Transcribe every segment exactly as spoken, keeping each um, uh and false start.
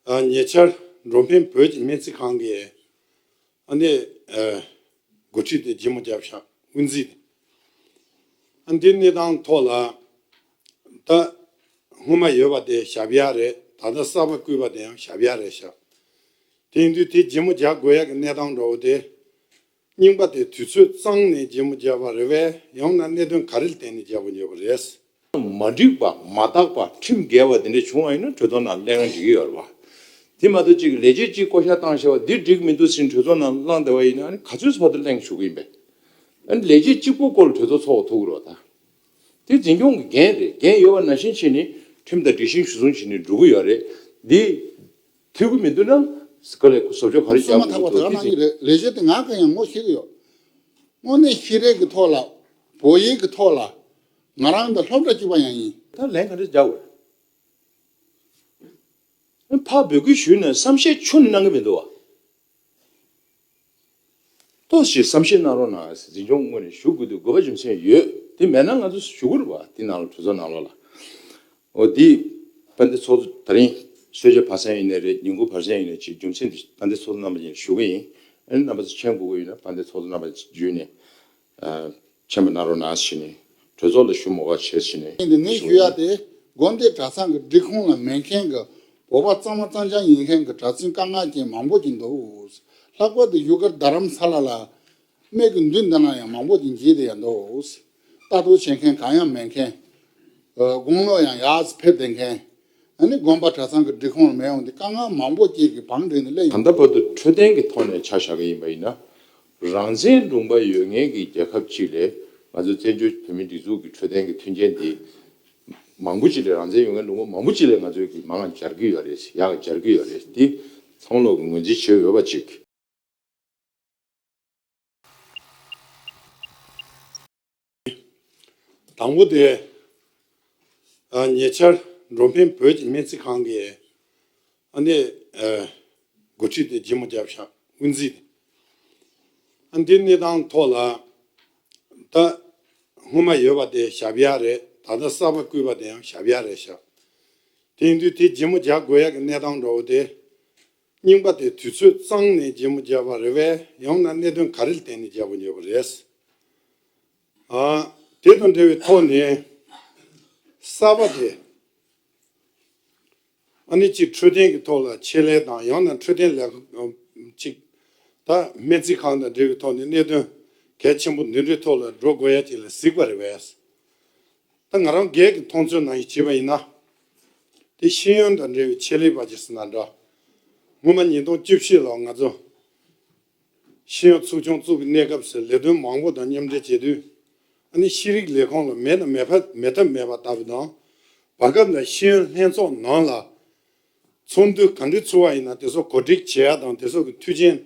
ཨ། ཉེ་ཆར་འགྲོ་ཕན་བོད་ཀྱི་སྨན་རྩིས་ཁང་གི་ཨ་ནི་ཨ་འགོ་ཁྲིད་དེ་ཇི་མོ་བརྒྱབ་ཤག་དབུ་འཛིན་དེ། ཨ། འདི་གནས་སྟངས་ཐོག་ལ་ད་སྔོན་མ་ཡོད་པ་དེ་ཞབས་ཡག་རེད། ད་ལྟ་གསར་པ་བསྐུས་པ་དེ་ཡང་ཞབས་ཡག་རེད་ཤག་དེ་ཡིན་དུས་དེ་ཇི་མོ་རྒྱག་དགོས་ཡག་གི་གནས་སྟངས་འདྲ་བོ་དེ། རྙིང་པ་དེ་དུས་ཚོད་གཙང་ནས་ཇི་མོ་བརྒྱབ་པ་རེད་པས། ཡང་ན་གནད་དོན་ག་རེ་ལ་བརྟེན་ནས་བརྒྱབ་པ་ཡོད་པ་རེད། མ་འགྲིག་པ། མ་དག་པ། ཁྲིམས་འགལ་བ་དེ་འདྲ་བྱུང་བ་ཡིན་ན་གྲོས་ཚོགས་ནང་གླེང་ན་འགྲིག་གི་ཡོད་རེད་པ། དེ་མ་གཏོགས་གཅིག་ལས་བྱེད་གཅིག་བསྐོ་བཞག་བཏང་བཞག་པ་འདི་འགྲིག་མི་འདུག་ཟེར་གྲོས་ཚོགས་ནང་གླེང་བསྡད་པ་ཡིན་ན་ཨ་ནི་ག་ཚོད་བར་དུ་གླེང་ཞུ་གི་ཡིན་པས། ཨ་ནི་ལས་བྱེད་གཅིག་པོ་སྐོར་ལ་གྲོས་ཚོགས་ཚོགས་ཐུབ་ཀྱི་རེད་པ། ད་དེ་འཛིན་སྐྱོང་གི་འགན་རེད། འགན་ཡོད་པ་ནང་བཞིན་བྱས་ནས་ཁྲིམས་དང་སྒྲིག་གཞི་གཞི་བཟུང་བྱས་ནས་འགྲོ་གི་ཡོད་རེད། འདི་ཐུབ་ཀྱི་མི་འདུག་ན་ག་ལས་བཟོ་བཅོས་ག་རེ་བསམ་བློ་རྒྱག་ཐག་པ་དེ་ག་དགོས་འདུག་གནང་གི་རེད། ལས་བྱེད་དེ་ང་གང་ཡང་ངོ་ཤེས་ཀྱི་ཡོད། དངོས་གནས་ཤེས་རིག་གི་ཐོག་ལ། བོད་ཡིག་གི་ཐོག་ལ། ང་རང་དང་སློབ་གྲྭ་གཅིག་པ་ཡང་ཡིན། ད་ལན་ག་འདྲ་རྒྱག་དགོས། ཕར་འབོད་སྐུལ་ཞུས་ནས་བསམ་ཤེས་ཆུང་ནས་གནང་གི་མི་འདུག་བ། ཏོག་ཙམ་བསམ་ཤེས་གནང་རོགས་གནང་། འཛིན་སྐྱོང་ངོས་ནས་ཞུ་དགོས་འདུག་དགོས་པ་རྒྱུ་མཚན་ཡོད། དེ་མེད་ན་ང་ཚོ་ཞུ་གི་རེད་པ། དེ་ནང་ལ་གྲོས་ཚོགས་ནང་ལོགས་ལ། འོ་དེ་དཔལ་ལྡན་ཚོགས་གཙོ། ད་རིང་གསོལ་ཇ་ཕར་ཚད་ཡིན་ནའི་རེད། ཉིན་གུང་ཕར་ཚད་ཡིན་ནའི་ཅིག་རྒྱུ་མཚན་དེ་དཔལ་ལྡན་ཚོགས་གཙོ་རྣམ་པ་ཡིན་ཞུ་གི་ཡིན། ཨ་ནི་རྣམ་པ་ཚོ་མཁྱེན་དགོས་ཀྱི་ཡོད་ན་དཔལ་ལྡན་ཚོགས་གཙོ་རྣམ་པ་བརྒྱུད་ནས། ཨ། མཁྱེན་པ་གནང་རོགས་གནང་ཞུས་ནས་གྲོས་ཚོགས་ལ་ཞུ་མོས་པ་བྱས་ཞུས་ནས། ངས་ཞུ་ཡ་དེ། དགོན་སྡེ་གྲྭ་ཚང་གི་སྒྲིག་ཁོངས་ལ་མེད་མཁན་གྱི་བོད་པ་གཙང་མ་གཙང་རྐྱང་ཡིན་མཁན་གྱི་གྲྭ་བཙུན་དཀའ་ངལ་ཅན་མང་པོ་ཅིག་འདུག་ལྷག་པར་དུ་བཞུགས་སྒར་རྡ་རམ་ས་ལ་ལ་སྨད་ཀྱི་མདུན་འདི་ན་ཡང་མང་པོ་ཅིག་མཇལ་བསྡད་ཡ་འདུག་ལྟ་རྟོག་བྱེད་མཁན་གང་ཡང་མེད་མཁན། ཨ། དགུང་ལོ་ཡང་ཡར་ཕེབས་བསྡད་མཁན། ཨ་ནི་དགོན་པ་གྲྭ་ཚང་གི་སྒྲིག་ཁོངས་ལ་མེད་འོང་དེ་དཀའ་ངལ་མང་པོ་ཅིག་གི་བང་བསྒྲིགས་ནས་སླེབས་ཡོང་། ད་ལྟ་བར་དུ་འཕྲོད་བསྟེན་གྱི་ཐོག་ནས་ཆ་བཞག་གི་ཡིན་པ་ཡིན་ན། རང་བཙན་ལུང་པ་ཡོད་མཁན་གྱི་རྒྱལ་ཁབ་ཅིག་ལས་ང་ཚོ་བཙན་བྱོལ་བོད་མིའི་སྒྲིག་འཛུགས་ཀྱི་འཕྲོད་བསྟེན་གྱི་མཐུན་རྐྱེན་འདི་མང་པོ་ཅིག་ལས། རང་བཙན་ཡོད་མཁན་ལུང་པ་མང་པོ་ཅིག་ལས་ང་ཚོས་ཀྱི་མང་ང་སྦྱར་གྱི་ཡོད་རེད། ཡག་སྦྱར་གྱི་ཡོད་རེད། འདི་ཚང་མ་ལོག་གི་ངོས་འཛིན་བྱེད་འོས་པ་ཅིག་དང་པོ་དེ། ཨ། ཉེ་ཆར་འགྲོ་ཕན་བོད་ཀྱི་སྨན་རྩིས་ཁང་གི་ཨ་ནི་ཨ་འགོ་ཁྲིད་དེ་ཇི་མོ་བརྒྱབ་ཤག་དབུ་འཛིན་དེ། ཨ། འདི་གནས་སྟངས་ཐོག་ལ་ད་སྔོན་མ་ཡོད་པ་དེ་ཞབས་ཡག་རེད། ད་ལྟ་གསར་པ་བསྐུས་པ་དེ་ཡང་ཞབས་ཡག་རེད་ཤག་དེ་ཡིན་དུས་དེ་ཇི་མོ་རྒྱག་དགོས་ཡག་གི་གནས་སྟངས་འདྲ་བོ་དེ། རྙིང་པ་དེ་དུས་ཚོད་གཙང་ནས་ཇི་མོ་བརྒྱབ་པ་རེད་པས། ཡང་ན་གནད་དོན་ག་རེ་ལ་བརྟེན་ནས་བརྒྱབ་པ་ཡོད་པ་རེད། ཨ། དེ་དང་འབྲེལ་བའི་ཐོག་ནས་གསར་པ་དེ་ཨ་ནི་གཅིག་འཕྲོད་བསྟེན་གྱི་ཐོག་ལ་ཆེད་ལས་དང་། ཡང་ན་འཕྲོད་བསྟེན་ལས་ཁུངས་གཅིག་ད་སྨན་རྩིས་ཁང་དང་འབྲེལ་བའི་ཐོག་ནས་གནད་དོན་གལ་ཆེན་པོ་འདི་འདྲའི་ཐོག་ལ་འགྲོ་དགོས་ཡ་ཅིག་ལ་གཟིགས་པ་རེད་པས། ད་ང་རང་སྒེར་གྱི་མཐོང་ཚུལ་ནང་བཞིན་བྱས་པ་ཡིན་ན། དེ་ཤེས་ཡོན་དང་འབྲེལ་བའི་ཆེད་ལས་པ་ཅིག་ཟེར་ན་འདྲ། སྔོན་མ་ཉིས་སྟོང་བཅུ་བཞི་ལོར་ང་ཚོ་ཤེས་ཡོན་ཚོགས་ཆུང་བཙུགས་པའི་གནས་སྐབས་སུ་ལས་དོན་མང་པོ་དང་མཉམ་འབྲེལ་བྱེད་དུས། ཨ་ནི་ཤེས་རིག་ལས་ཁུངས་ལ་མེད་ན་མེད་པ། མེད་ཐབས་མེད་པ་ལྟ་བུ་དང་། བར་སྐབས་ལ་ཤེས་ཡོན་ལྷན་ཚོགས་ནང་ལ་ཚོགས་འདུ་ག་འདྲ་ཚུགས་པ་ཡིན་ན་དེ་ཚོ་གོ་སྒྲིག་བྱེད་ཡ་དང་། དེ་ཚོ་གི་མཐུན་རྐྱེན་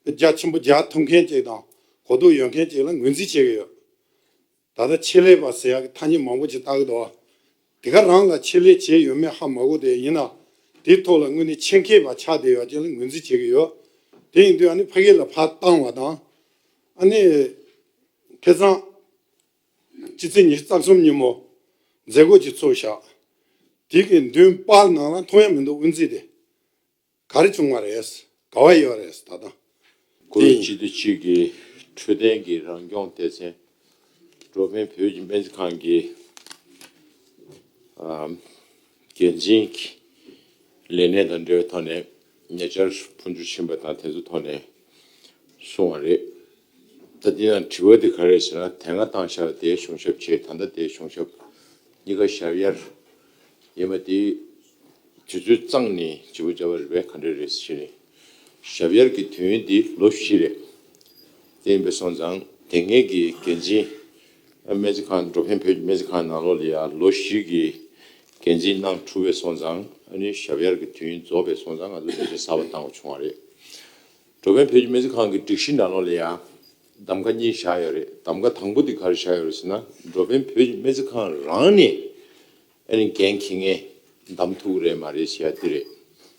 རྒྱ་ཆེན་པོ་རྒྱག་ཐུབ་མཁན་ཅིག་དང་གོ་རྟོགས་ཡོད་མཁན་ཅིག་ལ་ངོས་འཛིན་བྱེད་ཀྱི་ཡོད། ད་ལྟ་ཆེད་ལས་པ་ཟེར་ཡག་གི་ཐ་སྙད་མང་པོ་ཅིག་བཏགས་ཀྱི་འདུག་དེ་ག་རང་ལ་ཆེད་ལས་བྱས་ཡོད་མེད་ཧ་མ་གོ། དེ་ཡིན་ན་དེའི་ཐོག་ལ་དངོས་གནས་ཆེད་མཁས་པ་ཆགས་བསྡད་ཡོད་ཅེས་ལ་ངོས་འཛིན་བྱེད་ཀྱི་ཡོད། དེ་ཡིན་དུས་ཨ་ནི་ཕ་གི་ལ་ཕར་བཏང་བ་དང་། ཨ་ནི་ཁ་སང་ཕྱི་ཚེས་ཉི་ཤུ་རྩ་གསུམ་ཉིན་མོ་མཛད་སྒོ་ཅིག་ཚོགས་ཤག་དེ་གི་མདུན་པར་ནང་ལ་མཐོང་ཡ་མི་འདུག་དབུ་འཛིན་དེ། ག་རེ་བྱུང་བ་རེད། ག་བ་ཡོད་རེད་ད་ལྟ། ཁོ་ལོ་གཅིག་དང་གཅིག་གི་འཕྲོད་བསྟེན་གྱི་རང་སྐྱོང་སྡེ་ཚན། འགྲོ་ཕན་བོད་ཀྱི་སྨན་རྩིས་ཁང་གི་ཨམ་འགན་འཛིན་གྱི་ལས་གནས་དང་འབྲེལ་བའི་ཐོག་ནས་ཉེ་ཆར་འཕོ་འགྱུར་ཕྱིན་པ་དང་དེ་ཚོའི་ཐོག་ནས་གསུངས་པ་རེད། ད་འདི་ནང་དྲི་བ་འདི་ག་རེ་རེད་ཟེར་ན། དེ་སྔ་བཏང་བཞག་པ་དེ་གཞུང་ཞབས་བྱས། ད་ལྟ་དེ་གཞུང་ཞབས་གཉིས་ཀ་ཞབས་ཡར་ཡིན་པ་དེ་དུས་ཚོད་གཙང་ནས་བྱེད་པོ་བྱ་བ་རེད་པས། ག་འདྲ་རེད་ཟེར་ནས། ཞབས་ཡར་གྱི་དུས་ཡུན་འདི་ལོ་བཞི་རེད། དེ་ཡིན་པས་སོང་ཙང་དེ་སྔའི་གི་འགན་འཛིན་སྨན་རྩིས་ཁང་། འགྲོ་ཕན་བོད་ཀྱི་སྨན་རྩིས་ཁང་ནང་ལོགས་ལ་ཡ་ལོ་བཞི་གི་འགན་འཛིན་གནང་གྲུབ་པས་སོང་ཙང་། ཨ་ནི་ཞབས་ཡར་གྱི་དུས་ཡུན་རྫོགས་པས་སོང་ཙང་ང་ཚོ་ལས་བྱེད་གསར་པ་བཏང་དགོས་བྱུང་བ་རེད། འགྲོ་ཕན་བོད་ཀྱི་སྨན་རྩིས་ཁང་གི་སྒྲིག་གཞི་ནང་ལོགས་ལ་ཡ་གདམ་ག་གཉིས་བཞག་ཡོད་རེད། གདམ་ག་དང་པོ་འདི་ག་རེ་བཞག་ཡོད་རེད་ཟེར་ན། འགྲོ་ཕན་བོད་ཀྱི་སྨན་རྩིས་ཁང་རང་ནས་ཨ་ནི་འགན་འཁྱེར་མཁན་བདམས་ཐུབ་ཀྱི་རེད་མ་རེད་ཟེར་ཡ་འདི་རེད།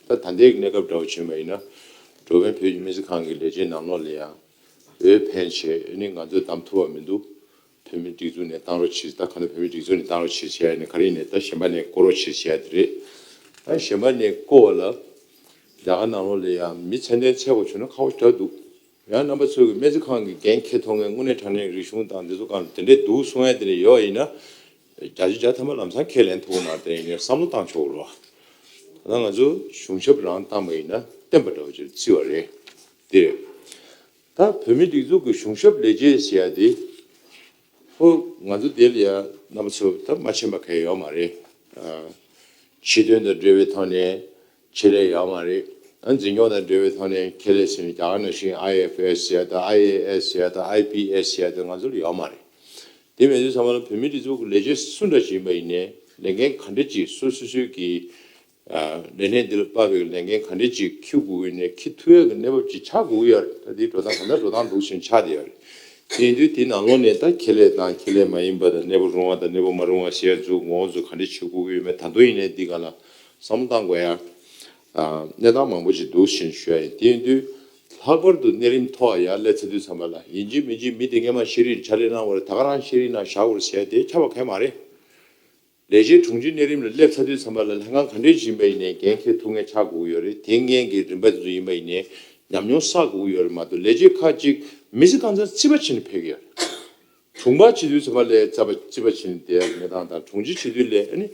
ད་ད་ལྟའི་གནས་སྐབས་འདྲ་བོ་བྱུང་བ་ཡིན་ན། འགྲོ་ཕན་བོད་ཀྱི་སྨན་རྩིས་ཁང་གི་ལས་བྱེད་ནང་ལོགས་ལ་ཡང་འོས་འཕེན་བྱས། ཨ་ནི་ང་ཚོས་བདམས་ཐུབ་པ་མི་འདུག་བོད་མིའི་སྒྲིག་འཛུགས་ནས་བཏང་རོགས་བྱེད། ད་ག་ནས་བོད་མིའི་སྒྲིག་འཛུགས་ནས་བཏང་རོགས་བྱེད་ཟེར་ཡ་ནས་ག་རེ་ཡིན་ནས་ད་གཞན་པ་ནས་བསྐོ་རོགས་བྱེད་ཟེར་ཡ་དེ་རེད། ད་གཞན་པ་ནས་བསྐོ་བ་ལ་ རྒྱ་གར་ནང་ལོགས་ལ་ཡང་མི་ཚད་ལྡན་འཚོལ་དགོས་བྱུང་ན་ཁག་པོ་ཞེ་དྲག་འདུག། ཡང་རྣམ་པ་ཚོས་ཀྱི་སྨན་རྩིས་ཁང་གི་འགན་འཁྱེར་ཐོབ་མཁན་དངོས་གནས་དྲང་གནས་རིག་གཞུང་དང་འདི་ཚོ་སྒང་ལ་དེ་འདྲའི་འདུག་གསུང་ཡ་དེ་འདྲ་ཡོད་པ་ཡིན་ན། བརྒྱ་ཆ་བརྒྱ་ཐམ་པ་ལམ་སང་ཁས་ལེན་ཐུབ་ཀྱི་མ་རེད། དེ་ཡིན་ནའི་བསམ་བློ་བཏང་ཆོག་གི་རེད་བ། ད་ང་ཚོ་གཞུང་ཞབས་རང་བཏང་པ་ཡིན་ན་བསྟན་པ་འདྲ་བོ་ཅིག་བརྩི་བ་རེད། དེ་རེད། ད་བོད་མིའི་སྒྲིག་འཛུགས་ཀྱི་གཞུང་ཞབས་ལས་བྱེད་ཟེར་ཡ་དེ། ཁོ་ང་ཚོ་དེ་ལ་ཡ་རྣམ་པ་ཚོ་ད་མ་ཕྱིན་པ་གང་ཡང་ཡོད་མ་རེད། ཨ། ཕྱི་དོན་དང་འབྲེལ་བའི་ཐོག་ནས་ཆེད་ལས་ཡོད་མ་རེད། ཨ། འཛིན་སྐྱོང་དང་འབྲེལ་བའི་ཐོག་ནས་ཁས་ལེན་ཟེར་ནས་རྒྱ་གར་ནང་བཞིན་ཨའི་ཨེཕ་ཨེས་ཟེར་ཡ་དང་ཨའི་ཨེ་ཨེས་ཟེར་ཡ་དང་ཨའི་པི་ཨེས་ཟེར་ཡ་དེ་ང་ཚོ་ལ་ཡོད་མ་རེད། དེ་མེད་དུས་ཚང་མ་ལ་བོད་མིའི་སྒྲིག་འཛུགས་ཀྱི་ལས་བྱེད་སུ་འདྲ་ཞིག་ཡིན་པ་ཡིན་ནའི་ལས་འགན་ག་འདྲ་ཅིག་སོ་སོ་སོའི་གི། ཨ། ལས་གནས་འདི་ལ་དཔག་པའི་ལས་འགན་ག་འདྲ་ཅིག་འཁྱེར་དགོས་ཀྱི་ཡོད་ནའི་འཁྱེར་ཐུབ་ཡག་གི་གནས་བབ་ཅིག་ཆགས་དགོས་ཀྱི་ཡོད་རེད། ད་དེའི་འགྲོ་སྟངས་གང་ལྟར་འགྲོ་སྟངས་འདུག་བཞིན་ཆགས་བསྡད་ཡོད་རེད། དེ་ཡིན་དུས་དེའི་ནང་ལོགས་ནས་ད་ཁེ་ལས་དང་ཁེ་ལས་མ་ཡིན་པ་དང་གནས་བབ་རུང་བ་དང་གནས་བབ་མ་རུང་བ་ཟེར་ཡ་ཚོ་ངོ་བོ་ཚོ་ག་འདྲ་བྱེད་དགོས་ཀྱི་ཡོད་མེད་ད་དུང་ཡིན་ནའི་འདི་སྒང་ལ་བསམ་བློ་བཏང་དགོས་ཡ། ཨ། གནས་སྟངས་མང་པོ་ཅིག་འདུག་བཞིན་ཞུ་ཡ་ཡིན། དེ་ཡིན་དུས་ལྷག་པར་དུ་གནས་རིམ་ཐོག་ཡར་སླེབས་ཚར་དུས་ཙམ་པ་ལ་ཡིན་གཅིག་མིན་གཅིག་མི་དེ་སྔས་མ་ཤེས་རིག་ཕྱག་ལས་གནང་བ་རེད། ད་ག་རང་ཤེས་རིག་ནང་བཞག་དགོས་རེད་ཟེར་ཡ་དེ་ཁྱབ་པ་གང་ཡང་མ་རེད། ལས་བྱེད་དྲུང་ཆེ་གནས་རིམ་ལ་སླེབས་ཚར་དུས་ཙམ་པ་ལ་ལྷན་ཁང་ག་འདྲས་ཡིན་པ་ཡིན་ནའི་འགན་འཁྱེར་ཐུབ་མཁན་ཆགས་དགོས་ཀྱི་ཡོད་རེད། དེ་སྔོན་གྱི་རིམ་པ་དེ་ཚོ་ཡིན་པ་ཡིན་ནའི་ཉམས་མྱོང་བསགས་དགོས་ཀྱི་ཡོད་རེད་མ་གཏོགས་ལས་བྱེད་ཁག་ཅིག་མི་ཚེ་གང་ཚང་རྩིས་པ་བྱས་ནས་ཕེབས་ཀྱི་ཡོད་རེད། དྲུང་འཕར་བྱེད་དུས་ཙམ་པ་ལ་རྩ་བ་རྩིས་པ་བྱས་ནས་བསྡད་ཡག་གི་གནས་སྟངས་དང་དྲུང་ཆེ་བྱེད་དུས་ལ་ཨ་ནི་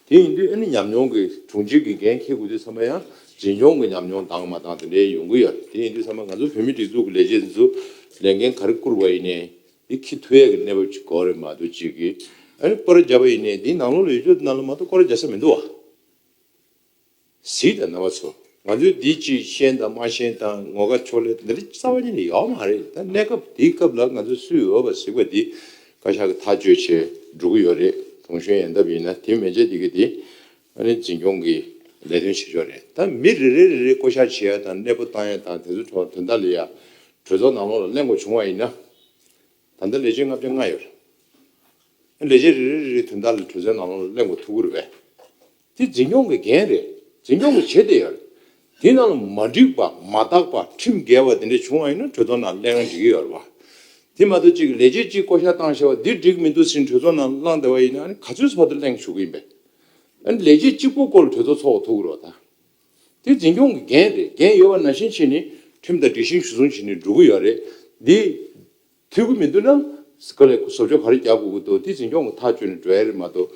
དེ་ཡིན་དུས་ཨ་ནི་ཉམས་མྱོང་གི་དྲུང་ཆེ་གི་འགན་འཁྱེར་དགོས་དུས་ཙམ་པ་ཡང་འཛིན་སྐྱོང་གི་ཉམས་མྱོང་འདང་མ་འདང་དེ་འདྲའི་ཡོང་གི་ཡོད་རེད། དེ་ཡིན་དུས་ཙམ་པ་ང་ཚོ་བོད་མིའི་སྒྲིག་འཛུགས་ཀྱི་ལས་བྱེད་འདི་ཚོ་ལས་འགན་ག་རེ་བསྐུར་བ་ཡིན་ནའི། འདི་འཁྱེར་ཐུབ་ཡག་གི་གནས་བབ་ཅིག་དགོས་རེད་མ་གཏོགས་ཅིག་གིས། ཨ་ནི་པར་བརྒྱབ་པ་ཡིན་ནའི་འདིའི་ནང་ལོགས་ལ་ཡོད་རྒྱུ་ནང་ལ་མ་གཏོགས་པར་བརྒྱབ་ས་མི་འདུག་བ། གཟིགས་དང་རྣམ་པ་ཚོ། ང་ཚོས་འདི་ཅིག་ཤེས་དང་མ་ཤེས་དང་ངོ་དགའ་ཕྱོགས་ལས་འདི་འདྲ་རྩ་བ་ཉིད་ནས་ཡོད་མ་རེད། ད་གནས་སྐབས་འདིའི་སྐབས་ལ་ང་ཚོས་སུས་འོས་པ་གཟིགས་པ་འདི་བཀའ་ཤག་གིས་ཐག་གཅོད་བྱས་འགྲོ་གི་ཡོད་རེད། གུང་གཞོན་ཡོང་ཐབས་ཡིན་ན། དེ་མེད་ཆ་འདི་གི་འདི་ཨ་ནི་འཛིན་སྐྱོང་གི་ལས་དོན་བྱེད་ཕྱོགས་རེད། ད་མི་རེ་རེ་རེ་རེ་བསྐོ་བཞག་བྱེད་ཡ་དང་གནས་སྤོ་བཏང་ཡ་དང་དེ་ཚོ་དོན་དག་ལ་ཡ་གྲོས་ཚོགས་ནང་ལོགས་ལ་གླེང་དགོས་བྱུང་བ་ཡིན་ན། ད་ལྟ་ལས་བྱེད་ལྔ་བརྒྱ་ལྔ་ཡོད་རེད། ལས་བྱེད་རེ་རེ་རེ་རེ་དོན་དག་ལ་གྲོས་ཚོགས་ནང་ལོགས་ལ་གླེང་དགོས་ཐུག་གི་རེད་པས། དེ་འཛིན་སྐྱོང་གི་འགན་རེད། འཛིན་སྐྱོང་གིས་བྱེད་བསྡད་ཡོད་རེད། དེ་ནང་ལ་མ་འགྲིག་པ་མ་དག་པ་ཁྲིམས་འགལ་བ་དེ་འདྲ་བྱུང་བ་ཡིན་ན་གྲོས་ཚོགས་ནང་གླེང་ན་འགྲིག་གི་ཡོད་རེད་པ། དེ་མ་གཏོགས་ཅིག་ལས་བྱེད་གཅིག་བསྐོ་བཞག་བཏང་བཞག་པ་འདི་འགྲིག་མི་འདུག་ཟེར་གྲོས་ཚོགས་ནང་གླེང་བསྡད་པ་ཡིན་ན་ཨ་ནི་ག་ཚོད་བར་དུ་གླེང་བཅུག་གི་ཡིན་པས། ཨ་ནི་ལས་བྱེད་གཅིག་པོ་སྐོར་ལ་གྲོས་ཚོགས་ཚོགས་ཐུག་གི་རེད་པ་ད། དེ་འཛིན་སྐྱོང་གི་འགན་རེད། འགན་ཡོད་པ་ནང་བཞིན་བྱས་ནས་ཁྲིམས་དང་སྒྲིག་གཞི་གཞིར་བཟུང་བྱས་ནས་འགྲོ་གི་ཡོད་རེད། འདི་འཐུས་སྒོ་མི་འདུག་ན་ག་ལས་བཟོ་བཅོས་ག་རེ་རྒྱག་དགོས་ཀྱི་འདུག་དེ་འཛིན་སྐྱོང་གི་ཐག་གཅོད་ནས་འགྲོ་ཡ་རེད་མ་གཏོགས།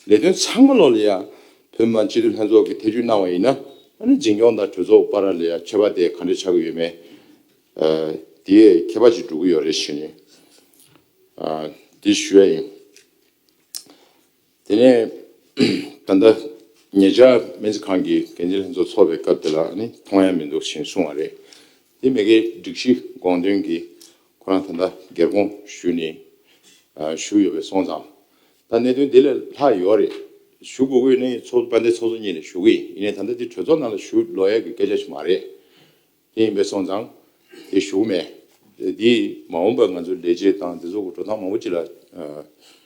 ལས་དོན་ཚང་མ་ལོག་ལ་ཡ་བོད་མི་མང་སྤྱི་འཐུས་ལྷན་ཚོགས་ཀྱིས་ཐེ་བྱུས་གནང་བ་ཡིན་ན། ཨ་ནི་འཛིན་སྐྱོང་དང་གྲོས་ཚོགས་བར་ལ་ཡ་ཁྱད་པར་དེ་ག་འདྲ་ཆགས་ཀྱི་ཡོད་མེད། ཨ། དེའི་ཁྱད་པར་ཅིག་འགྲོ་གི་ཡོད་རེད་ཞུས་ནས། ཨ། དེ་ཞུ་ཡ་ཡིན། དེ་ནས་ད་ལྟ་ཉེ་ཆར་སྨན་རྩིས་ཁང་གི་འགན་འཛིན་ལྷན་ཚོགས་ཚོགས་པའི་སྐབས་དེ་ལ་ནི་མཐོང་ཡ་མི་འདུག་ཞེས་གསུངས་པ་རེད། དེ་མ་གི་སྒྲིག་གཞི་དགོངས་དོན་གྱིས་ཁོ་རང་ད་ལྟ་སྒེར་དགོངས་ཞུས་ནས་ཨ་བཞུགས་ཡོད་པས་སོང་ཙང་། ད་གནད་དོན་འདི་ལས་ལྷག་ཡོད་རེད། ཞུ་དགོས་ཀྱི་ཡོད་ན་ཚོགས་དཔལ་ལྡན་ཚོགས་གཙོ་གཉིས་ནས་ཞུ་གི་ཡིན། ཡིན་ནའི་ད་ལྟ་འདི་གྲོས་ཚོགས་ནང་ལ་ཞུ་ལོ་ཡ་གི་སྐད་ཆ་ཞིག་མ་རེད། དེ་ཡིན་པས་སོང་ཙང་དེ་ཞུ་གི་མེད། འདི་མ་འོངས་པར་ང་ཚོ་ལས་བྱེད་དང་དེ་ཚོ་གི་འགྲོ་སྟངས་མང་པོ་ཅིག་ལ་ཨ་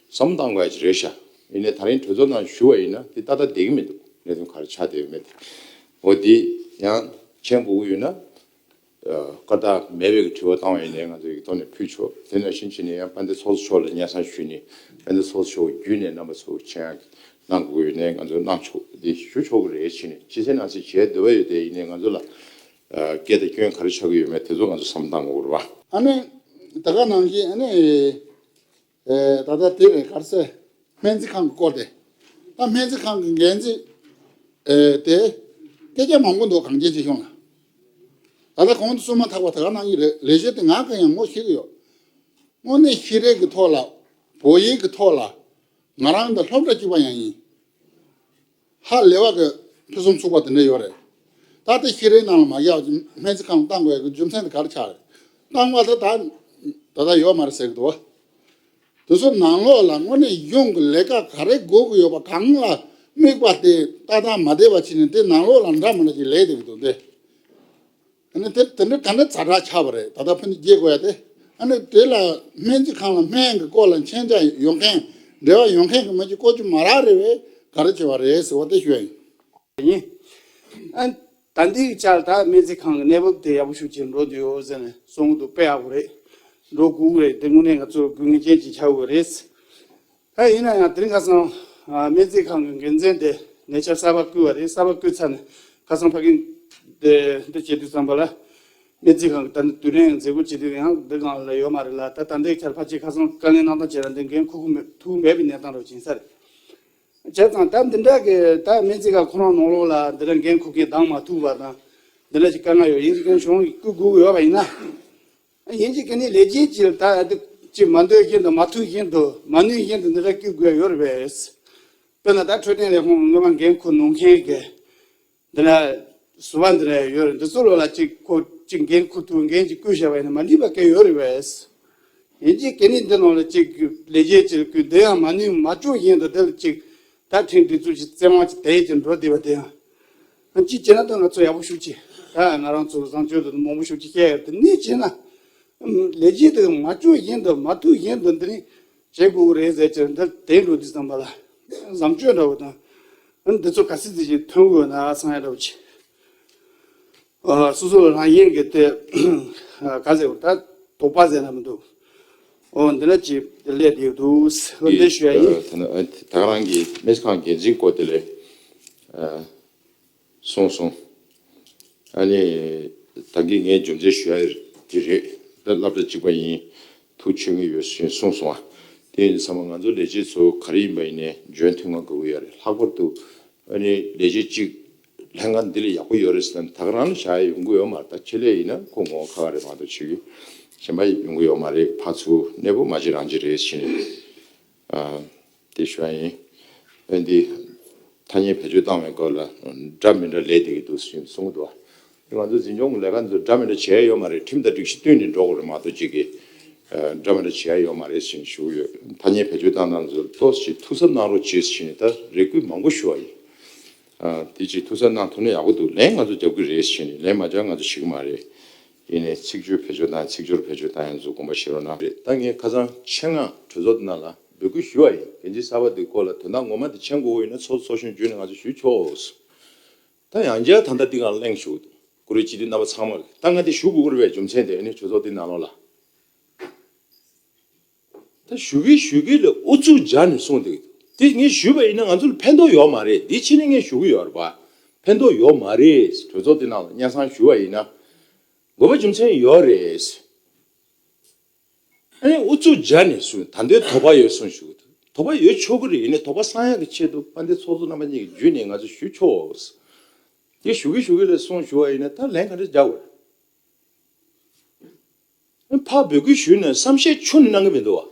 བསམ་བློ་བཏང་དགོས་ཡ་ཅིག་རེད་ཤག། ཡིན་ནའི་ད་རིང་གྲོས་ཚོགས་ནང་ཞུ་བ་ཡིན་ན་དེ་ཏག་ཏག་བསྡད་ཀྱི་མི་འདུག། གནད་དོན་ག་རེ་ཆགས་བསྡད་ཡོད་མེད་དེ། འོ་དེ་ཡང་མཁྱེན་དགོས་ཀྱི་ཡོད་ན། ཨ་བཀའ་རྟགས་མེད་པའི་གི་དྲི་བ་བཏང་བ་ཡིན་ནའི་ང་ཚོ་ཡིག་ཐོག་ནས་ཕུལ་ཆོག། དེ་ནང་བཞིན་བྱས་ནས་ཡང་དཔལ་ལྡན་ཚོགས་གཙོ་མཆོག་ལ་སྙན་སེང་ཞུས་ནས་དཔལ་ལྡན་ཚོགས་གཙོ་མཆོག་བརྒྱུད་ནས་རྣམ་པ་ཚོ་མཁྱེན་ཡག་གནང་དགོས་ཡོད་ནའི་ང་ཚོ་གནང་ཆོག། འདི་ཞུ་ཆོག་གི་རེད། བྱས་ནས་ཕྱི་གསལ་ནང་གསལ་བྱེད་འདོད་པ་ཡོད་དེ་ཡིན་ནའི་ང་ཚོ་ལ་ཨ་སྐད་དང་སྐྱོན་ག་རེ་ཆགས་ཀྱི་ཡོད་མེད་དེ་ཚོ་ང་ཚོ་བསམ་བློ་བཏང་དགོས་རེད་པ། ཨ་ནི་ད་ག་ནང་བཞིན་ཨ་ནི། ཨེ་ད་ལྟ་དེ་རེད་ག་རེ་ཟེར། སྨན་རྩིས་ཁང་གི་སྐོར་དེ། ད་སྨན་རྩིས་ཁང་གི་འགན་འཛིན་ཨེ་དེ་སྐད་ཆ་མང་པོ་འདུག་གངས་ཅན་སྐྱིད་གཤོངས་ལ། ད་ལྟ་གོང་དུ་གསུངས་མ་ཐག་པ་ད་ག་ནང་བཞིན་རེད། ལས་བྱེད་དེ་ང་ག་ཡང་ངོ་ཤེས་ཀྱི་ཡོད། དངོས་གནས་ཤེས་རིག་གི་ཐོག་ལ། བོད་ཡིག་གི་ཐོག་ལ། ང་རང་དང་སློབ་གྲྭ་གཅིག་པ་ཡང་ཡིན། ཧ་ལས་པ་གི་ཕུན་སུམ་ཚོགས་པ་དེ་འདྲ་ཡོད་རེད། ད་ལྟ་ཤེས་རིག་ནང་ལ་མ་རྒྱག་སྨན་རྩིས་ཁང་བཏང་དགོས་ཡ་གི་རྒྱུ་མཚན་དེ་ག་རེ་ཆགས་རེད། བཏང་བ་དེ་ད་ད་ལྟ་ཡོད་མ་རེད་ཟེར་གི་འདུག་བ། དེ་ཚོ་ནང་ལོགས་ལ་དངོས་གནས་གཞུང་གི་ལས་ཀ་ག་རེ་དགོས་ཀྱི་ཡོད་པ་གང་ལ་དམིགས་པ་དེ་ཏག་ཏག་མ་བསྡད་པ་བྱས་ནས་དེ་ནང་ལོགས་ལ་འདྲ་མི་འདྲ་ཅིག་ལས་བསྡད་ཀྱི་འདུག་འདི། ཨ་ནི་དེ་དེ་འདྲ་ག་འདྲ་ཛ་དྲག་ཆགས་པ་རེད། ད་ལྟ་ཕན་ཚུན་རྒྱས་དགོས་ཡ་དེ། ཨ་ནི་དེ་ལ་སྨན་རྩིས་ཁང་ལ་སྨན་གྱི་སྐོར་ལ་མཁྱེན་རྒྱ་ཡོད་མཁན་འབྲེལ་བ་ཡོད་མཁན་གྱི་མི་གཅིག་བསྐོ་རྒྱུ་མ་རག་རེད་པས་ག་རེ་བྱས་པ་རེད་ཟེར་བ་དེ་ཞུ་ཡ་ཡིན། ཡིན། ཨ་ད་འདི་གི་ཆར་ད་སྨན་རྩིས་ཁང་གི་གནས་བབ་དེ་ཡག་པོ་ཞིག་ཅིག་འགྲོ་འདུག་ཡོད་ཟེར་ནས་གསུང་གི་འདུག། དཔེ་ཡག་པོ་རེད། འགྲོ་དགོས་ཀྱི་རེད། དེ་དངོས་གནས་ང་ཚོར་དགོས་ངེས་ཅན་ཅིག་ཆགས་ཡོད་རེད། ད་ཡིན་ན་ཡང་དེ་རིང་ཁ་སང་ཨ་སྨན་རྩིས་ཁང་གི་འགན་འཛིན་དེ་ཉེ་ཆར་གསར་པ་བསྐོས་པ་རེད། གསར་པ་བསྐོས་ཚར་ནས་ཁ་སང་ཕ་གི་ དེ་འདི་བྱེད་དུས་ཙམ་པ་ལ། སྨན་རྩིས་ཁང་གི་ད་ནི་དུས་རིང་མཛད་སྒོ་བྱེད་དུས་ཡང་འདི་སྒང་ལ་ཡོད་མ་རེད་ལ། ད་ད་ལྟའི་ཆར་ཕལ་ཆེར་ཁ་སང་བཀའ་ལན་གནང་སྟངས་བྱས་ན་འདི་འགན་འཁུར་གི་མེད་ཐུག་མེད་པའི་གནས་སྟངས་རེད་ཅིང་ས་རེད། བྱས་ཙང་ད་འདི་འདྲ་གི་ད་སྨན་རྩིས་ཁང་ཁོ་རང་ནང་ལོགས་ལ་འདི་འདྲ་འགན་འཁུར་མཁན་བདམས་མ་ཐུབ་པ་དང་། འདི་འདྲ་ཞིག་དཀའ་ངལ་ཡོད། ཡིན་གཅིག་ཀྱང་གཞུང་གིས་བསྐུལ་དགོས་ཀྱི་ཡོད་པ་ཡིན་ན། ཡིན་གཅིག་གི་ནི་ལས་བྱེད་ཀྱི་ད་འདི་ཅིག་མ་འདོད་བཞིན་དུ་མ་ཐུབ་བཞིན་དུ་མ་ནུས་བཞིན་དུ་འདི་འདྲ་བསྐུལ་དགོས་ཡོད་རེད་པས། དཔེར་ན་ད་འཕྲོད་བསྟེན་ལས་ཁུངས་སྔོན་མ་འགན་འཁུར་ནང་མཁན་གྱི་འདི་ལ་ཟུར་པ་འདི་ལ་ཡོད་རེད། འདི་ཚོ་ལོ་ལ་ཅིག་ཁོ་ཅིག་འགན་འཁུར་ཐུབ་འགན་ཅིག་བསྐུལ་བཞག་པ་ཡིན་ན་མ་འགྲིག་པ་གང་ཡོད་རེད་པས། ཡིན་གཅིག་གི་ནི་འདི་ནང་ལ་ཅིག་ལས་བྱེད་ཅིག་བསྐུལ་འདི་ཡང་མ་ནུས་མ་བཅུག་བཞིན་དུ་འདི་ལ་ཅིག་ད་ཁྲིམས་སྒྲིག་འཛུགས་ཀྱི་བཙན་དབང་ཅིག་དེ་ཡིན་ཅིག་འགྲོ་བསྡད་པ་དེ་ཡང་། ཅིག་བྱས་ན་ད་ང་ཚོ་ཡག་པོ་ཞུ་ཅིག་ད་ང་རང་ཚོ་བཟང་སྤྱོད་དུ་མང་པོ་ཞུ་ཅིག་བཤད་ཡོད་དེ་ནི་བྱས་ན། ལས་བྱེད་དུ་མ་བཅུག་བཞིན་དུ་མ་ཐུག་བཞིན་དུ་འདི་ནི་བྱེད་དགོས་རེད་ཟེར་ཅིག་འདི་དེ་འགྲོ་དུས་ཙམ་པ་ལ་བཟང་སྤྱོད་འདྲ་བོ་དང་། འདི་ཚོ་ག་སྲིད་ཙི་ཞིག་ཐོན་དགོས་ན་སང་ཡ་འདྲ་བོ་ཅིག་ཨ། སོ་སོ་ལ་རང་ཡིན་གྱི་དེ་ག་ཟེར་བ་ད་དོགས་པ་ཟེར་ན་མི་འདུག་ཨོ་འདི་ལ་ཅིག་ལས་དེ་འདུག་འོ་འདི་ཞུ་ཡ་ཡིན། ཨ། ད་ནི་ཨ་ད་ག་རང་གི་སྨན་རྩིས་ཁང་འགན་འཛིན་སྐོར་དེ་ལས་ཨ་གསུངས་སོང་། ཨ་ནི་ད་གིན་ངས་རྒྱུ་མཚན་ཞུ་ཡ་དེ་རེད། ད་སློབ་གྲྭ་གཅིག་པ་ཡིན། ཐུགས་ཆུད་ངེས་ཡོད་ཞེས་གསུངས་སོང་བ། དེ་ཡིན་ཙང་ང་ཚོ་ལས་བྱེད་ཚོ་ག་རེ་ཡིན་པ་ཡིན་ནའི་འཇོན་ཐུབ་ང་དགོས་ཀྱི་ཡོད་རེད། ལྷག་པར་དུ་ཨ་ནི་ལས་བྱེད་གཅིག་ལྷན་ཁང་འདི་ལས་ཡག་པོ་ཡོད་རེད་ཟེར་ན་ད་ག་རང་ལ་བཞག་ཡ་ཡོང་གི་ཡོད་མ་རེད། ད་ཆེད་ལས་ཡིན་ན་ཁོ་ངོ་ཁ་ཁ་རེད་མ་གཏོགས་ཆེད་ཀྱི་གཞན་པ་ཡོང་གི་ཡོད་མ་རེད། ཕར་ཚུར་གནས་སྤོ་མ་བྱེད་རང་བྱེད་རེད་ཟེར་ནས་ཨ་དེ་ཞུ་ཡ་ཡིན། ཨ་འདི་ཐ་སྙད་བེད་སྤྱོད་བཏང་བའི་སྐོར་ལ་འདྲ་མི་འདྲ་ལས་བསྡད་ཀྱི་འདུག་ཟེར་གསུང་གི་འདུག་བ། ང་ཚོ་འཛིན་སྐྱོང་གི་ལས་ཀ་འདི་ཚོ་འདྲ་མི་འདྲ་བྱས་ཡོད་མ་རེད། ཁྲིམས་དང་སྒྲིག་གཞི་བསྟུན་ནས་འགྲོ་དགོས་རེད་མ་གཏོགས་གཅིག་གིས་ཨ་འདྲ་མི་འདྲ་བྱས་ཡོད་མ་རེད་ཟེར་ནས་ཞུ་གི་ཡོད། ཐ་སྙད་བེད་སྤྱོད་བཏང་སྟངས་ཚོར་ཏོག་ཙམ་ཐུགས་གཟབ་གནང་རོགས་བྱེད་ཟེར་ནས་ད་རེ་སྐུལ་མང་པོ་ཞུ་བ་ཡིན། ཨ་དེ་ཅིག་ཐུགས་གཟབ་གནང་ཐུབ་ན་ཡག་པོ་འདུག་ལན་ང་ཚོ་རྒྱབ་ཀྱི་རེད་ཟེར་ནས་ལན་མ་རྒྱག་ང་ཚོ་བྱེད་ཀྱི་མ་རེད། ཡིན་ནའི་ཚིག་སྦྱོར་བེད་སྤྱོད་དང་ཚིག་སྦྱོར་བེད་སྤྱོད་བཏང་ཡ་ཚོ་དགོངས་པ་བཞེས་རོགས་གནང་རེད། ད་ངས་ཁ་སང་ཆེད་མངགས་གྲོས་ཚོགས་འདི་ནང་ལ་འབོད་སྐུལ་ཞུ་བ་ཡིན། འགན་འཛིན་གསར་པ་འདི་སྐོར་ལ་དོན་དག་ངོ་མ་འདི་མཁྱེན་དགོས་ཡིན་ན་ཚོགས་གཙོ་ཚོགས་གཞོན་བརྒྱུད་ནས་ང་ཚོ་ཞུས་ཆོག་ད་ཡང་བསྐྱར་ད་ལྟ་འདི་སྒང་གླེང་ཞུ། བཀུར་འོས་སྤྱི་འཐུས་རྣམ་པ་ཚང་མ་ད་ང་འདི་ཞུ་དགོས་ཀྱི་རེད་པས། རྒྱུ་མཚན་དེ་ཨ་ནི་གྲོས་ཚོགས་འདི་ནང་ལོགས་ལ། ད་ཞུ་གི་ཞུ་གི་ལ་ཨུ་ཚུགས་རྒྱག་ནས་གསུངས་འདུག་དེ་ངས་ཞུས་པ་ཡིན་ན་ང་ཚོ་ལ་ཕན་ཐོགས་ཡོད་མ་རེད། འདི་ཕྱི་ནས་ངས་ཞུ་གི་ཡོད་རེད་པ། ཕན་ཐོགས་ཡོད་མ་རེད། གྲོས་ཚོགས་འདི་ནང་ལ་སྙན་སེང་ཞུ་བ་ཡིན་ན། དགོས་པ་རྒྱུ་མཚན་ཡོད་རེད། ཨ་ནི་ཨུ་ཚུགས་རྒྱག་ནས་གསུངས། ད་འདོད་དོགས་པ་ཡོད་གསུངས་ཞུ་གི་འདུག་དོགས་པ་ཡོད་ཆོག་གི་རེད། ཡིན་ནའི་དོགས་པ་སངས་ཡག་གི་ཆེད་དུ་དཔལ་ལྡན་ཚོགས་གཙོ་རྣམ་པ་གཉིས་ཀྱི་བརྒྱུད་ནས་ང་ཚོ་ཞུ་ཆོག་དེ་ཞུ་གི་ཞུ་གི་ལ་གསུངས་ཞུ་བ་ཡིན་ན་ད་ལན་ག་འདྲ་རྒྱག་དགོས་རེད། ཕར་འབོད་སྐུལ་ཞུས་ནས་བསམ་ཤེས་ཁྱོན་ནས་གནང་གི་མི་འདུག་བ།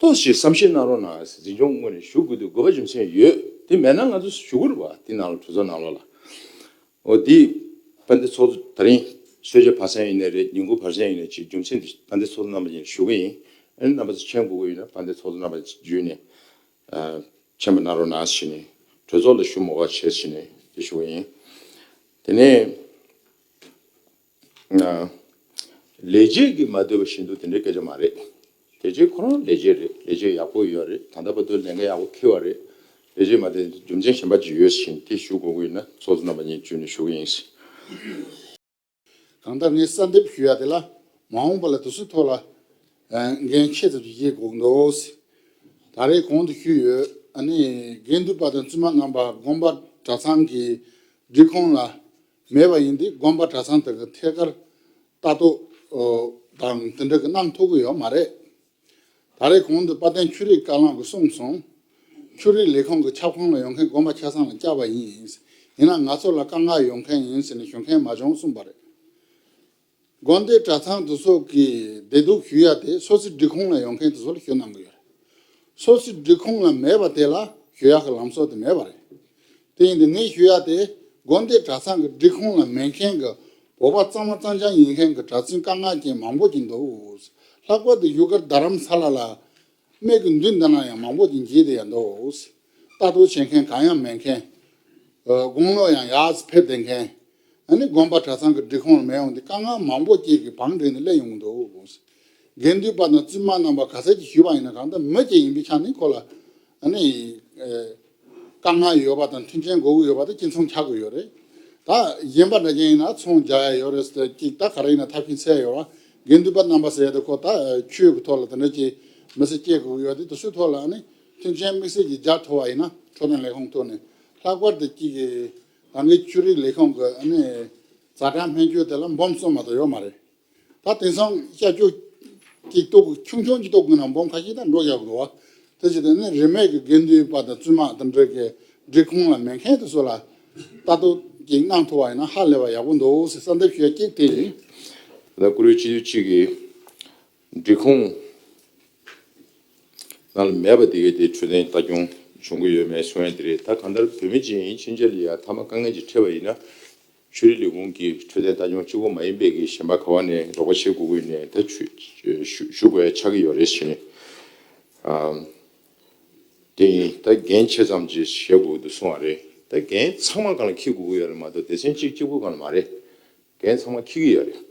ཏོག་ཙམ་བསམ་ཤེས་གནང་རོགས་གནང་། འཛིན་སྐྱོང་ངོས་ནས་ཞུ་དགོས་འདུག་དགོས་པ་རྒྱུ་མཚན་ཡོད། དེ་མེད་ན་ང་ཚོ་ཞུ་གི་རེད་བ། དེ་ནང་ལ་གྲོས་ཚོགས་ནང་ལོགས་ལ། འོ་དེ་དཔལ་ལྡན་ཚོགས་གཙོ་ད་རིང་གསོལ་ཇ་ཕར་ཚད་ཡིན་ནའི་རེད། ཉིན་གུང་ཕར་ཚད་ཡིན་ནའི་ཅིག་རྒྱུ་མཚན་དེ་དཔལ་ལྡན་ཚོགས་གཙོ་རྣམ་པ་ཡིན་ཞུ་གི་ཡིན། ཨ་ནི་རྣམ་པ་ཚོ་མཁྱེན་དགོས་ཀྱི་ཡོད་ན་དཔལ་ལྡན་ཚོགས་གཙོ་རྣམ་པ་བརྒྱུད་ནས་ཨ་མཁྱེན་པ་གནང་རོགས་གནང་ཞེས་ནས་གྲོས་ཚོགས་ལ་ཞུ་མོས་པ་བྱས་ཞེས་ནས་དེ་ཞུ་གི་ཡིན། དེ་ནས། ལས་བྱེད་ཀྱིས་མ་འདོད་པ་བཞིན་དུ་དེ་འདྲའི་སྐད་ཆ་མ་རེད། ལས་བྱེད་ཁོ་རང་ལས་བྱེད་རེད། ལས་བྱེད་ཡག་པོ་ཡོད་རེད། ད་ལྟ་བར་དུ་ལས་འགན་ཡག་པོ་འཁྱེར་བ་རེད། ལས་བྱེད་མ་འདོད་རྒྱུ་མཚན་གཞན་པ་ཅིག་ཡོད་ཟེར་དེ་ཞུ་དགོས་ཀྱི་ཡོད་ན་ཚོགས་གཙོ་རྣམ་པ་གཉིས་བརྒྱུད་ནས་ཞུ་གི་ཡིན། གང་ལྟར་ངས་གསལ་འདེབས་ཞུ་ཡ་དེ་ལ་མ་འོངས་པ་ལ་དེ་ཚོའི་ཐོག་ལ་འགན་ཆེ་ཙམ་ཞིག་བཞེས་དགོས་འདུག་ད་རེས་གོང་དུ་ཞུས་ཡོད། ཨ་ནི་དགེ་འདུན་པ་དང་བཙུན་མ་རྣམ་པ་དགོན་པ་གྲྭ་ཚང་གི་སྒྲིག་ཁོངས་ལ་མེད་པ་ཡིན་དུས་དགོན་པ་གྲྭ་ཚང་དག་གི་ཐད་ཀར་ལྟ་རྟོག་དང་དེ་འདྲ་གི་གནང་ཐུབ་ཀྱི་ཡོད་མ་རེད། ད་རེས་གོང་དུ་དཔལ་ལྡན་ཆོས་རིག་བཀའ་བློན་གྱིས་གསུངས་སོང་། ཆོས་རིག་ལས་ཁུངས་ཀྱི་ཁྱབ་ཁོངས་ལ་ཡོང་མཁན་དགོན་པ་ཆ་ཚང་ལ་བཅར་བ་ཡིན། ཡིན་ན་ང་ཚོ་ལ་དཀའ་ངལ་ཡོང་མཁན་ཡིན་ཟེར་ནས་ཞུ་མཁན་མ་བྱུང་གསུངས་པ་རེད། དགོན་སྡེ་གྲྭ་ཚང་དེ་ཚོ་གི་བདེ་སྡུག་ཞུ་ཡ་དེ་སོ་སོའི་སྒྲིག་ཁོངས་ལ་ཡོང་མཁན་དེ་ཚོ་ལ་ཞུ་གནང་གི་ཡོད་རེད། སོ་སོའི་སྒྲིག་ཁོངས་ལ་མེད་པ་དེ་ལ་ཞུ་ཡག་གི་ལམ་སྲོལ་དེ་མེད་པ་རེད། དེ་ཡིན་དུས་ངས་ཞུ་ཡག་དེ་དགོན་སྡེ་གྲྭ་ཚང་གི་སྒྲིག་ཁོངས་ལ་མེད་མཁན་གྱི་བོད་པ་གཙང་མ་གཙང་རྐྱང་ཡིན་མཁན་གྱི་གྲྭ་བཙུན་དཀའ་ངལ་ཅན་མང་པོ་ཅིག་འདུག་ལྷག་པར་དུ་བཞུགས་སྒར་རྡ་རམ་ས་ལ་ལ་སྨད་ཀྱི་མདུན་འདི་ན་ཡང་མང་པོ་ཅིག་འགྱེལ་བསྡད་ཡ་འདུག་ལྟ་རྟོག་བྱེད་མཁན་གང་ཡང་མེད་མཁན། དགུང་ལོ་ཡང་ཡར་ཕེབས་བསྡད་མཁན། ཨ་ནི་དགོན་པ་གྲྭ་ཚང་གི་སྒྲིག་ཁོངས་ལ་མེད་འོང་དུས་དཀའ་ངལ་མང་པོ་ཅིག་གི་བང་བསྒྲིགས་ནས་སླེབས་ཡོང་གི་འདུག་དགེ་འདུན་པ་དང་བཙུན་མ་རྣམ་པ་ག་ཚད་ཅིག་ཞུས་པ་ཡིན་ན་གང་ལྟར་མི་གཅིག་ཡིན་པའི་ཆ་ནས་ཁོ་ལ་ཨ་ནི་དཀའ་ངལ་ཡོད་པ་དང་མཐུན་རྐྱེན་དགོས་ཀྱི་ཡོད་པ་དེ་གཅིག་མཚུངས་ཆགས་ཀྱི་ཡོད་རེད། ད་གཞན་པ་འདྲ་ཅན་ཡིན་ན་ཚོང་རྒྱག་ཡ་ཡོད་རེད་ཟེར་ཏེ་གཅིག་ད་ག་རེ་ཡིན་ན་ཐབས་ཤེས་འཚོལ་ཡ་ཡོད་ར། དགེ་འདུན་པ་རྣམ་པ་ཟེར་ཡ་དེ་ཁོ་ད་ཆོས་ཀྱི་ཐོག་ལ་དེ་འདྲ་ཅིག་མི་ཚེ་སྐྱེལ་དགོས་ཀྱི་ཡོད་དེ་དེ་ཚོའི་ཐོག་ལ་ཨ་ནི་མཐུན་རྐྱེན་དམིགས་བསལ་གྱི་སྦྱར་ཐུབ་པ་ཡིན་ན་འཕྲོད་བསྟེན་ལས་ཁུངས་ཐོག་ནས་ལྷག་པར་དུ་གཅིག་གི་ད་གིན་ཆོས་རིག་ལས་ཁུངས་ཀྱི་ཨ་ནི་ཛ་དྲག་སྨན་བཅོས་དེ་ལ་འབུམ་གསུམ་མ་གཏོགས་ཡོད་མ་རེད། ད་དེང་སང་ཤ་ཅོ་གཅིག་ཏོག་ཆུང་ཆུང་གཅིག་ཏོག་གི་ནང་འབུམ་ཁ་ཤས་ད་འགྲོ་ཡག་འདུག་བ། དེ་བྱས་ཏེ་ནི་རིན་མེད་ཀྱི་དགེ་འདུན་པ་དང་བཙུན་མ་དང་འབྲེལ་གྱི་སྒྲིག་ཁོངས་ལ་མེད་མཁན་དེ་ཚོ་ལ་ལྟ་རྟོག་ཅིག་གནང་ཐུབ་པ་ཡིན་ན་ཧ་ལས་པ་ཡག་པོ་འདུག་ཟེར་གསལ་འདེབས་ཞུ་ཡ་གཅིག་དེ་ཡིན། ད་ལྟ་བཀུར་འོས་སྤྱི་འཐུས་གཅིག་གིས་སྒྲིག་ཁོངས་ནང་ལ་མེད་པ་དེ་གའི་དེ་འཕྲོད་བསྟེན་ལྟ་སྐྱོང་བྱུང་གི་ཡོད་མེད་གསུང་ཡ་དེ་རེད། ད་གང་ལྟར་བོད་མི་ཅིག་ཡིན་ཕྱིན་ཆད་ལ་ཡ་མཐའ་མ་དཀའ་ངལ་ཅིག་འཕྲད་པ་ཡིན་ན། ཆོས་རིག་ལས་ཁུངས་ཀྱི་འཕྲོད་བསྟེན་ལྟ་སྐྱོང་གཅིག་པོ་མ་ཡིན་པའི་གི་གཞན་པ་ག་བ་ནས་རོགས་པ་བྱེད་དགོས་ཀྱི་ཡོད་ནས་ད་ཞུ་ཞུ་ཞུ་དགོས་ཡ་ཆགས་ཀྱི་ཡོད་རེད་ཟེར་ནས། ཨ། དེ་ཡིན་ད་འགན་ཆེ་ཙམ་ཅིག་བཞེས་དགོས་འདུག་གསུང་བ་རེད། ད་འགན་ཚང་མ་སྒང་ལ་འཁྱེར་དགོས་ཀྱི་ཡོད་རེད་མ་གཏོགས་སྡེ་ཚན་གཅིག་གཅིག་པུ་སྒང་ལ་མ་རེད། འགན་ཚང་མ་འཁྱེར་གྱི་ཡོད་རེད།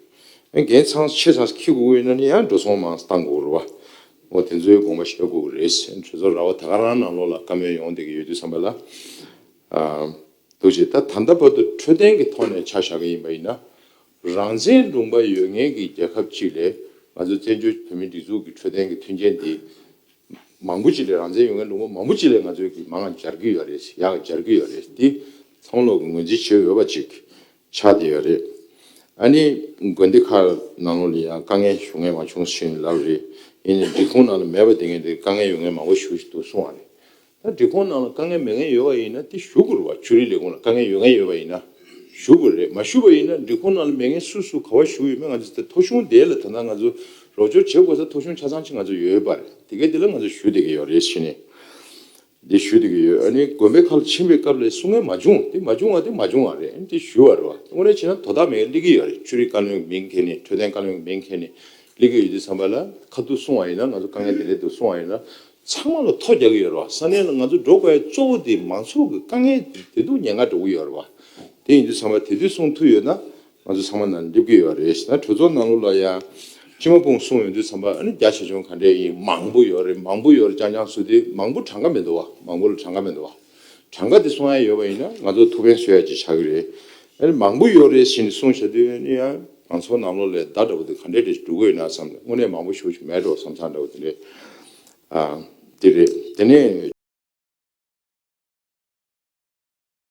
ཨ་འགན་ཚང་ཆེ་ཙམ་འཁྱེར་དགོས་ཀྱི་ཡོད་ན་ནི་ཡང་འགྲོ་སོང་མང་བཏང་དགོས་རེད་བ། འོ་དེ་ཚོའི་དགོངས་པ་བཞེས་དགོས་ཀྱི་རེད་ཟེར། གྲོས་ཚོགས་ར་བ་ད་ག་རང་ནང་ལོགས་ལ་བཀའ་མོལ་ཡོང་བསྡད་ཀྱི་ཡོད་དུས་ཙམ་པ་ལ། ཨ། འདུག་ཅེས་ད་ད་ལྟ་བར་དུ་འཕྲོད་བསྟེན་གྱི་ཐོག་ནས་ཆ་བཞག་གི་ཡིན་པ་ཡིན་ན། རང་བཙན་ལུང་པ་ཡོད་མཁན་གྱི་རྒྱལ་ཁབ་ཅིག་ལས་ང་ཚོ་བཙན་བྱོལ་བོད་མིའི་སྒྲིག་འཛུགས་ཀྱི་འཕྲོད་བསྟེན་གྱི་མཐུན་རྐྱེན་འདི་མང་པོ་ཅིག་ལས་རང་བཙན་ཡོད་མཁན་ལུང་པ་མང་པོ་ཅིག་ལས་ང་ཚོས་ཀྱི་མང་ང་སྦྱར་གྱི་ཡོད་རེད། ཡག་སྦྱར་གྱི་ཡོད་རེད། འདི་ཚང་མ་ལོག་གི་ངོས་འཛིན་བྱེད་འོས་པ་ཅིག་ཆགས་བསྡད་ཡོད་རེད། ཨ་ནི་དགོན་སྡེ་ཁག་ནང་ལོགས་ལ་ཡང་དཀའ་ངལ་ཞུ་མཁན་མང་བྱུང་ཞེས་ལབ་རེད། ཡིན་ནའི་སྒྲིག་ཁོངས་ནང་ལ་མེད་པ་དེ་ངས་དེ་དཀའ་ངལ་ཡོད་མཁན་མང་པོ་ཞིག་འདུག་གསུང་བ་རེད། ད་སྒྲིག་ཁོངས་ནང་ལ་དཀའ་ངལ་མེད་མཁན་ཡོད་པ་ཡིན་ན་དེ་ཞུ་དགོས་རེད་བ། ཆོས་རིག་ལས་ཁུངས་ལ་དཀའ་ངལ་ཡོད་མཁན་ཡོད་པ་ཡིན་ན་ཞུ་དགོས་རེད། མ་ཞུ་བ་ཡིན་ན་སྒྲིག་ཁོངས་ནང་ལ་མེད་མཁན་སུ་སུ་ག་བ་བཞུགས་ཡོད་མེད་ང་ཚོ་ད་ཐོ་གཞུང་དེ་ལ་ད་ལྟ་ང་ཚོ་རོགས་སྐྱོར་བྱེད་དགོས་ས་ཐོ་གཞུང་ཆ་ཚང་ཅིག་ང་ཚོ་ཡོད་པ་རེད། དེ་གའི་དེ་ལ་ང་ཚོ་ཞུ་བསྡད་ཀྱི་ཡོད་རེད་ཟེར་ནས་འདི་ཞུ་བསྡད་ཀྱི་ཡོད། ཨ་ནི་དགོན་པའི་ཁ་ལ་ཕྱིན་པའི་སྐབས་ལ་གསུང་མཁན་མ་བྱུང་། དེ་མ་བྱུང་བ་དེ་མ་བྱུང་བ་རེད། དེ་ཞུ་བ་རེད་བ། དངོས་གནས་བྱས་ན་དོ་བདག་མེད་མཁན་སླེབས་ཀྱི་ཡོད་རེད། ཆོས་རིག་བཀའ་བློན་མིང་འཁྱེར་ནས་འཕྲོད་བསྟེན་བཀའ་བློན་མིང་འཁྱེར་ནས་སླེབས་ཀྱི་ཡོད་དུས་ཙམ་པ་ལ་ཁ་ཐུག་གསུང་བ་ཡིན་ན་ང་ཚོ་དཀའ་ངལ་དེ་འདྲས་འདུག་གསུང་བ་ཡིན་ན། ཚང་མ་ལ་ཐོ་རྒྱག་གི་ཡོད་རེད་བ། ས་གནས་ལ་ང་ཚོ་འགྲོ་དགོས་ཡ་གཙོ་བོ་དེ་མང་ཚོགས་ཀྱི་དཀའ་ངལ་དེ་དེ་འདུག་ཉེན་ཁ་འགྲོ་གི་ཡོད་རེད་བ། དེ་ཡིན་དུས་ཚང་མ་དེ་དུས་གསུང་ཐུབ་ཡོད་ན་ང་ཚོ་ཚང་མ་ནང་སླེབས་ཀྱི་ཡོད་རེད། ད་གྲོས་ཚོགས་ནང་ལོགས་ལ་ཡ་སྤྱི་མོ་སྤུངས་གསུང་ཡོང་དུས་ཙམ་པ་ཨ་ནི་རྒྱ་ཆེ་ཆུང་ག་འདྲས་ཡིན། མང་པོ་ཡོད་རེད། མང་པོ་ཡོད་རེད། རྐྱང་རྐྱང་གསུང་དུས་མང་པོ་གྲངས་ཀ་མི་འདུག་བ། མང་པོ་ལ་གྲངས་ཀ་མི་འདུག་བ། གྲངས་ཀ་དེ་གསུང་ཡ་ཡོད་པ་ཡིན་ན་ང་ཚོ་ཐུགས་ཕན་གསོས་ཡ་ཅིག་ཆགས་ཀྱི་རེད། ཨ་ནི་མང་པོ་ཡོད་རེད་ཟེར་ནས་གསུང་བྱ་དུས་ཨ་ནི་ཡང་མང་ཚོགས་ནང་ལོགས་ལ་བརྡ་འདྲ་པོ་དེ་ག་འདྲས་འདྲས་འགྲོ་གི་ཡོད་ན་བསམ་ནས་དངོས་གནས་མང་པོ་ཞེ་པོ་ཅིག་མེད་འགྲོ་བསམ་བསམ་འདྲ་པོ་དེ་འདྲས། ཨ། དེ་རེད། དེ་ནས།